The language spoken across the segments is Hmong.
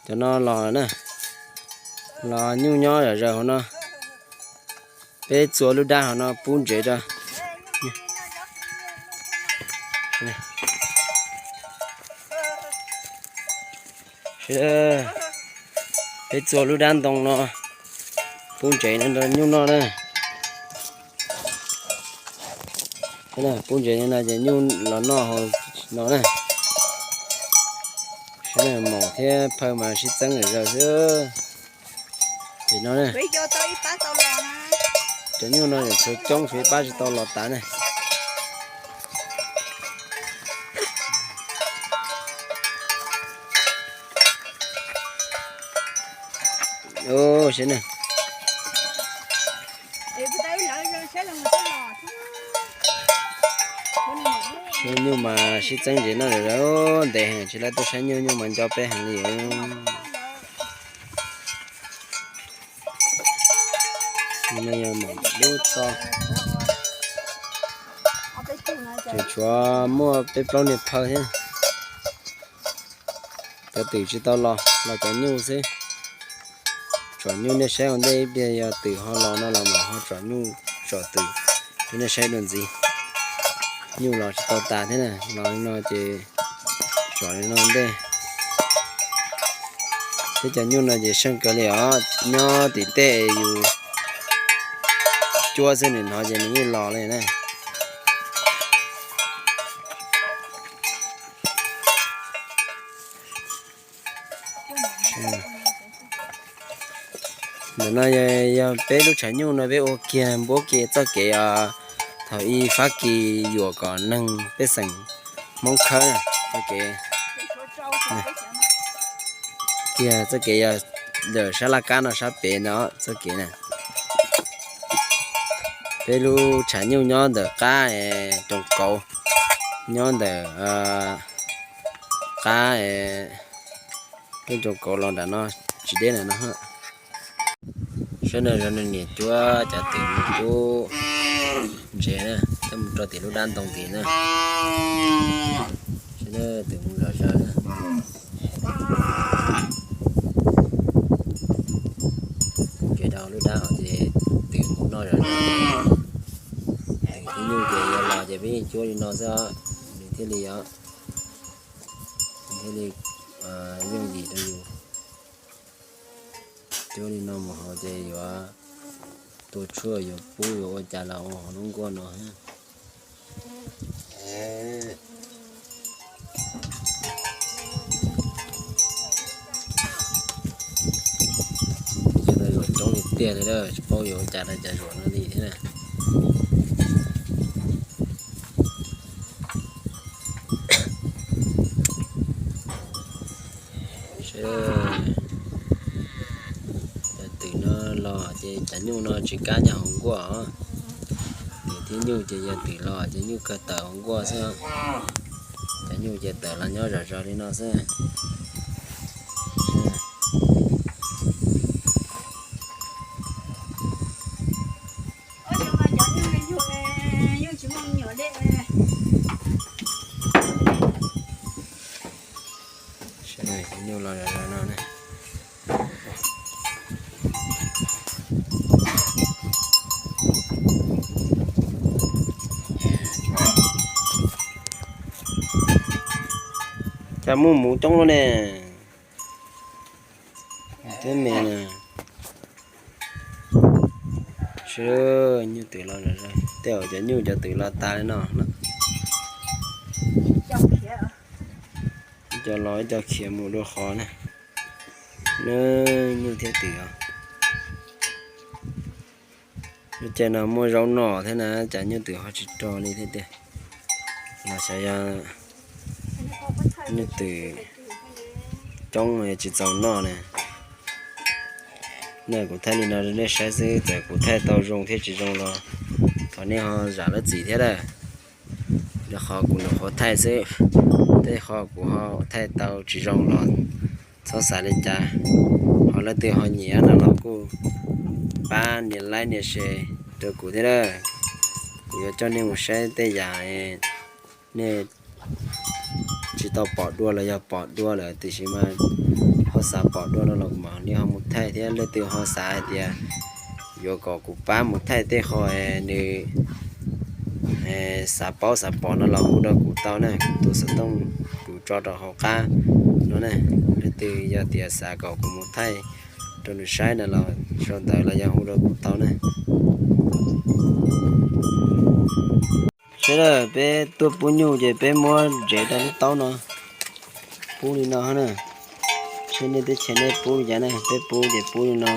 Cov no los na, los nyuj nyob zom zaws hauv no. Peb txua lub dab hauv no pub ntsev rau. Peb txua lub dab ntoo no pub ntsev no rau nyuj noj na. Pub ntsev no ces nyuj los noj hauv no na. Saib na, maum thiab phawj mas sib txeeb zom zaws xwb. Pem no na, cov nyuj no tshuav coob, tshuav ib pab tsis tau los tas na. Saib na, saib nyuj mas sib txeeb ntsev noj zom zaws, ntev heev tsis lawv tuaj saib nyuj, nyuj mas nco peb heev li. Lub txo, tseem tshuav muaj peb plaub niag phawj thiab. Cov twm tsis tau los, los cov nyuj xwb. Tsom nyuj nej saib ua ntej ib pliag yog twm ho los no los mam ho tsom nyuj tsom twm rau nej saib dua ntxiv. Nyuj los tsis tau tas thiab na, los li no ces tsom li no ntej. Thiab cov nyuj no ces seej kawg li os, nyob tim tej yus cuab xwb nws hnov ces nws yeej los li na. Ntawm no yog peb lub tshav nyuj no peb ua kiag npuab kiag txoj kev os, thaum ub Fab Kis yuam kom neeg pej xeem Hmoob khawb txoj kev, kiag txoj kev yog ntawm sab laj kab no sab pem no txoj kev na. Peb lub tshav nyuj nyob ntawm qab coom kauv, nyob ntawm qab lub coom kauv los nram no tsis deb ntawm no. Saib no, zov niam cuab cov twm mus cuab ntsev na, coj mus rau tim lub dab ntoo tid na. Saib twm mus zom zaws na. Kev rau lub dab hauv ces twm mus noj zom zaws. Twm thiab nyuj ces yuav los ces peb yeej cuab li no xwb, nws thiaj li, nws thiaj li yooj yim rau yus. Cuab li no mus hauv ces yuav tua tshuaj yuav pub yuav ua cas los ua hauv lub nkuaj no. Cov no zuam coob li tiag li, tsis paub yuav ua cas rau cov zuam no li thiab na. Cov twm no los ces cov nyuj no tsis kam nyob hauv nkuaj os. Twm thiab nyuj ces yog twm los ces nyuj kawg tawm hauv nkuaj xwb. Cov nyuj ces tawm los nyob zom zaws li no xwb. Nyuj los zom zaws no na. Cas muaj muv coob luaj ne. Thiab me na. Sw, nyuj twm los, tej zaum cov nyuj cov twm los tas li no. Ib co los ib co khiav mus dua qhov na. Nyuj thiab twm os. Lub caij no muaj zaub noj thiab na, cas nyuj twm ho tsis rog li thiab tiag. Los xyov yog nyuj twm coob tsis txaus noj na. Nej, kuv thaij li no rau nej saib xwb, txawm kuv thaij tau zoo thiab tsis zoo los thov nej ho zam lub txim thiab lawm. Rau qhov kuv nyuam qhuav thaij xwb, tej qho kuv ho thaij tau tsis zoo los txhob xav li cas. Ho leej twg ho nyiam no los kuj pab nias like nias share rau kuv thiab lawm. Kuv yuav coj nej mus saib tej yam nej tsis tau pom dua los yog pom dua lawm, tiam sis mas ho xav pom dua no los kuv mam li ho mus thaij thiab. Leej twg ho xav hais tias yuav kom kuv pab mus thaij tej qho nws xav paub xav pom no los hu rau kuv tau na, kuv tus xov tooj kuv tso rau hauv qab no na. Leej twg yog tias xav kom kuv mus thaij rau nws saib no los sau ntawv los yog hu rau kuv tau na. Sawv daws, peb tuaj pub nyuj ces peb muab ntsev rau lub taub no, pub li no na. Seb nej teb chaws nej pub li cas na, peb pub ces pub li no.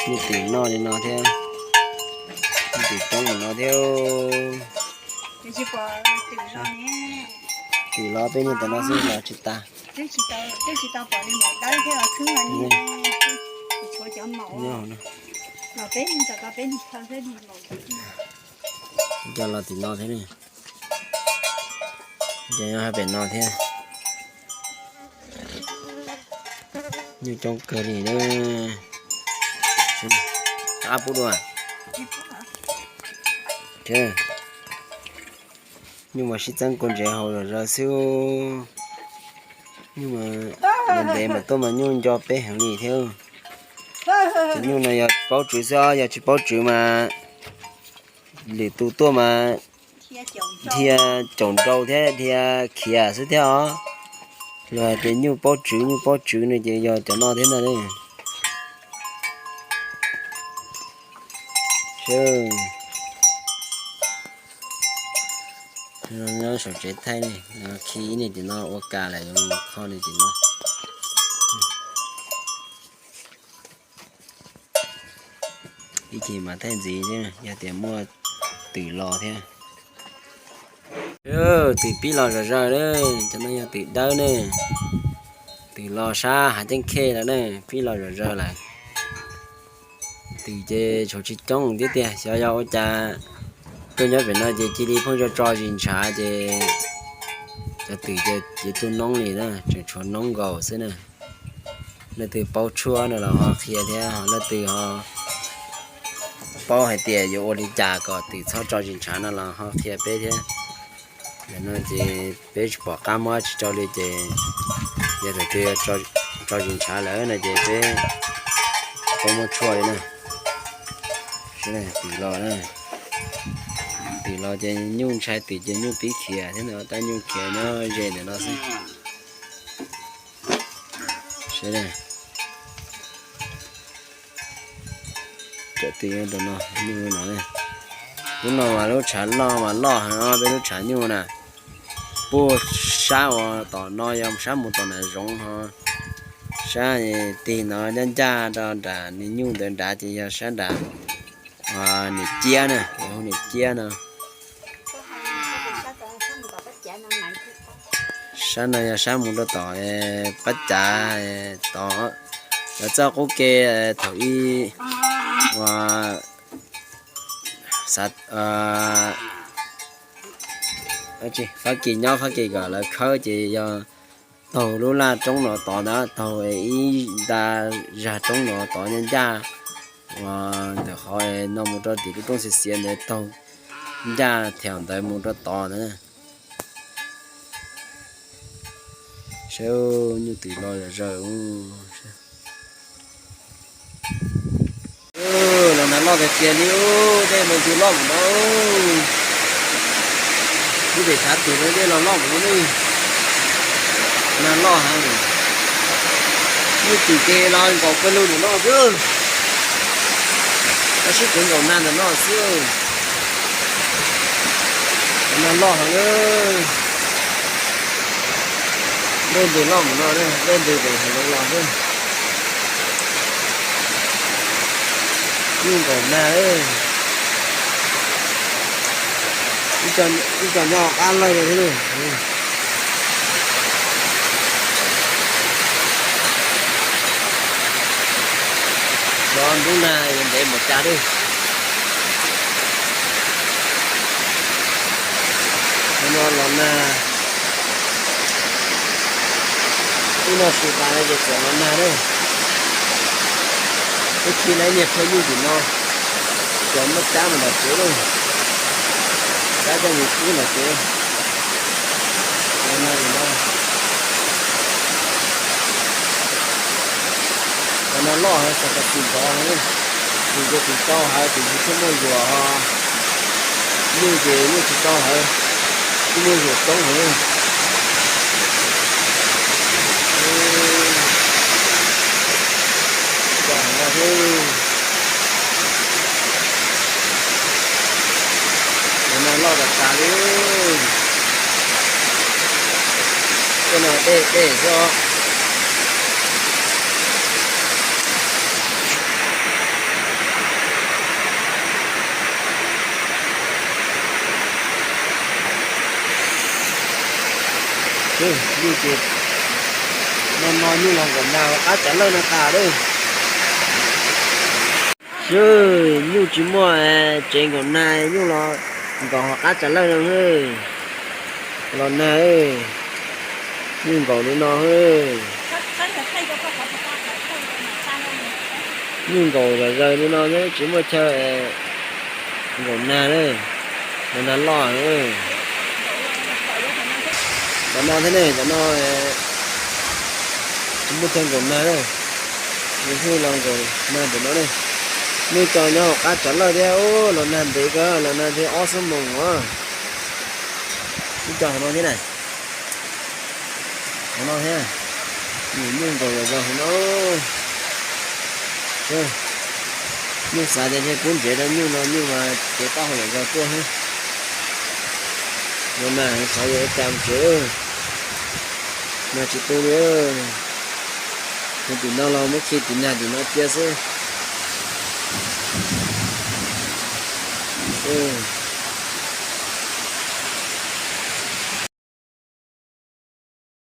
Nyuj twm noj li no thiab, nyuj twm coob li no thiab. Twm los peb niag tam no xwb los tsis tas. Nyob no. Cov los tim no thiab ne. Cov nyob pem no thiab. Nyuj coob kawg li na. Ab pub dua. Nyuj mas sib txeeb kua ntsev haus zom zaws xwb. Nyuj mas ntev ntev mas tuaj mas nyuj nco peb heev li thiab. Cov nyuj no yog paub tswv xwb os, yog tsis paub tswv mas lwm tus tuaj mas dhia caum nrau thiab dhia khiav xwb thiab os. Luag hais tias nyuj paub tswv, nyuj paub tswv no ces yog cov no thiab ntag. Nyob saum tsev thaij ne, khi ib niag tim no ua kas lawm yuav mus kho niag tim no. Ib chim mas thaij ntxiv thiab yog tias muaj twm los thiab. Twm pib los zom zaws lawm, cov no yog twm dawb ne. Twm los sab hav ceeb khej lawm ne, pib los zom zaws lawm. Twm ces tshuav tsis coob thiab tiag, xyov yog ua cas tuaj nyob pem no ces cia li pheej tso tso zis ntshav ces cov twm ces tu noob li na, tseem tshuav noob nkaus xwb na. Leej twg paub tshuaj no los ho qhia thiab, ho leej twg ho paub hais tias yuav ua li cas kom twm txhob tso zis ntshav no los ho qhia peb thiab. Ntawm no ces peb tsis pom qab muab tsis tso li ces yog thaum twg tso zis ntshav lawm no ces peb paub muab tshuaj li na. Twm los na, twm los ces nyuj ntshai twm ces nyuj pib khiav thiab ntag, tab nyuj khiav nyob ze ntawm no xwb. Cov twm no, nyuj no, lub no mas lub tshav loj mas loj heev, peb lub tshav nyuj na. Puag sab uas tom no yog sab mus tom nram zoov ho, sab tig no ncaj ncaj rau nram niag nyuj ntawd nrad ces yog sab nram niam ciab na, hu niam ciab no. Sab no yog sab mus rau tom Pab Cav tod, cov txoj qub ke thaum ub uas Fab Kis nyob Fab Kis kom lawv khawb ces yog taug lub laj roob no tod ntag, taug ib nta zag roob no tod ncaj ncaj, uas ntawm qhov no mus rau tim lub roob xiav xiav ntawd taug ncaj thiab ntawd mus rau tod ntag. Saib nyuj twm los zom zaws. Los nag loj tiag tiag li, dej mas ntws loj mus no. Lub pem tshav twm no dej los loj mus no ne. Nag loj heev. Nyuj twm ces los nkaum pawg lug ntawm no xwb. Los sib txeev nkaum nag ntawm no xwb. Nag loj heev. Dej ntws loj mus no, dej ntws pem hav zoov los xwb. Nyuj nkaum nag, ib co nyob qab laig li thiab. Xyov ntub nag yuav ntev npaum cas li. Hnub no los nag, hnub no su tas no ces txawm los nag na. Wb khi lawv niag phaj nyuj tim no, cov muaj cab mus nram tsev lauj, cab coj mus pub nram tsev. Los nag li no. Loj heev, xav tas tsis ntov heev, tsis ntov tsis tau heev, tsis tsis tau muaj zuag ho. Nyuj ces nyuj tsis tau heev, tsis muaj zuag coob heev. Cov no thiab, cov no loj tas tas li. Cov no dej dej xwb os. Nyuj ces no no nyuj los nkaum nag hauv qab tsav lawj no tas lawm. Xwb, nyuj tsis muaj tsev nkaum nag, nyuj los nkaum hauv qab tsav lawj no. Los nag, nyuj nkaum li no. Nyuj nkaum zom zaws li no xwb, tsis muaj chaw nkaum nag na. Nkaum nag loj. Cov no thiab ne, cov no tsis muaj chaw nkaum nag na. Nws thiaj los nkaum nag ntawm no ne. Nyuj cov nyob hauv qab tsav lawj thiab, ub, los nag ntev kawg, los nag ntev ob xuab moos os. Ib co hauv no thiab na. Hauv no thiab. Nyuj nkaus zom zaws hauv no. Nyuj xav tias thiaj pub ntsev rau nyuj no, nyuj mas cev taub hau zom zaws tuaj xwb. Los nag heev, xav yuav ua cas mus tsev, nag tsis tu li. Mus tim no los muab khi tim nag tim no cia xwb.